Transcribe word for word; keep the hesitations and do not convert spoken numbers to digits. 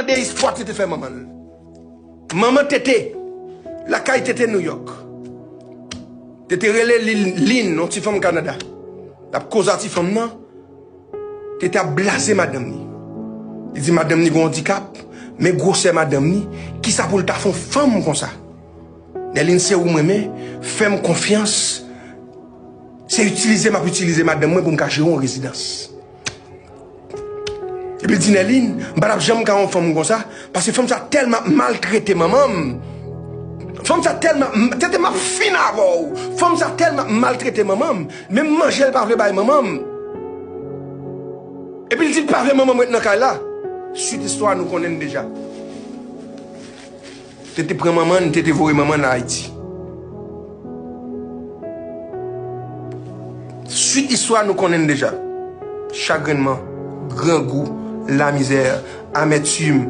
De istwa Tete fè manman l. Manman Tete, lakay Tete Nouyòk. Tete rele Lin, Lin, yon ti fanm Kanada. L ap koze a ti fanm nan. Tete ap blaze madanm ni. Li di madanm ni gon andikap, men gwosè madanm ni, kisa pou l ta fè yon fanm konsa? Nèlin, se ou m renmen, fè m konfyans. Se itilize m ap itilize madanm mwen pou m ka jere yon rezidans. Epi l di Nèlin, m pa t ap janm ka yon fanm konsa, paske fanm sa tèlman ap maltrete manman m. Fanm sa tèlman, Tete, m ap fin avè w. Fanm sa tèlman ap maltrete manman m. Menm manje l pa vle bay manman m. Epi l di l pa vle manman m ret nan kay la. Swit istwa nou konnen l deja. Tete pran manman n, Tete voye manman n Ayiti. Swit istwa nou konnen l deja. Chagrennman, grangou, lamizè, amètim.